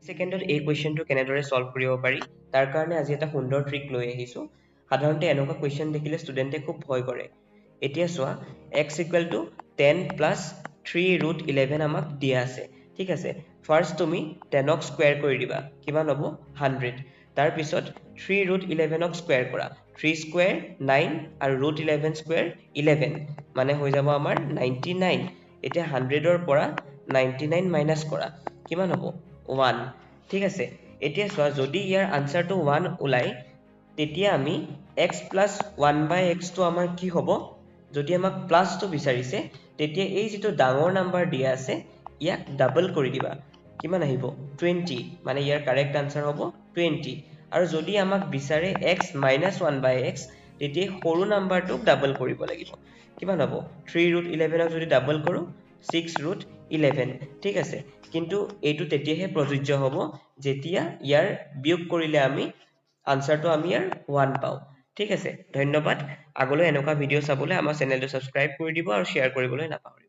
ছেকেণ্ডত এই কুৱেশ্যনটো কেনেদৰে ছল্ভ কৰিব পাৰি, তাৰ কাৰণে আজি এটা সুন্দৰ ট্ৰিক লৈ আহিছোঁ। সাধাৰণতে এনেকুৱা কুৱেশ্যন দেখিলে ষ্টুডেণ্টে খুব ভয় কৰে। এতিয়া চোৱা, x equal to 10 plus 3 root 11 আমাক দিয়া আছে, ঠিক আছে? ফাৰ্ষ্ট তুমি 10ক স্কুৱেৰ কৰি দিবা, কিমান হ'ব? 100। তাৰপিছত 3 ৰুট 11ক স্কুৱেৰ কৰা, থ্ৰী স্কুৱেৰ নাইন আৰু ৰুট 11 স্কুৱেৰ 11, মানে হৈ যাব আমাৰ 99। এতিয়া 100ৰ পৰা 99 মাইনাছ কৰা, কিমান হ'ব? 1, ঠিক আছে? এতিয়া চোৱা, যদি ইয়াৰ আনচাৰটো 1 ওলায়, তেতিয়া আমি এক্স প্লাছ 1 বাই এক্সটো আমাৰ কি হ'ব? যদি আমাক প্লাছটো বিচাৰিছে, তেতিয়া এই যিটো ডাঙৰ নাম্বাৰ দিয়া আছে, ইয়াক ডাবল কৰি দিবা, কিমান আহিব? 20। মানে ইয়াৰ কাৰেক্ট আনচাৰ হ'ব 20। আৰু যদি আমাক বিচাৰে এক্স মাইনাছ 1 বাই এক্স, তেতিয়া সৰু নাম্বাৰটোক ডাবল কৰিব লাগিব। কিমান হ'ব? 3 ৰুট 11ক যদি ডাবল কৰোঁ, 6 ৰুট 11, ঠিক আছে? কিন্তু এইটো তেতিয়াহে প্ৰযোজ্য হ'ব যেতিয়া ইয়াৰ বিয়োগ কৰিলে আমি আনচাৰটো আমি ইয়াৰ 1 পাওঁ, ঠিক আছে? ধন্যবাদ। আগলৈ এনেকুৱা ভিডিঅ' চাবলৈ আমাৰ চেনেলটো ছাবস্ক্ৰাইব কৰি দিব আৰু শ্বেয়াৰ কৰিবলৈ নাপাহৰিব।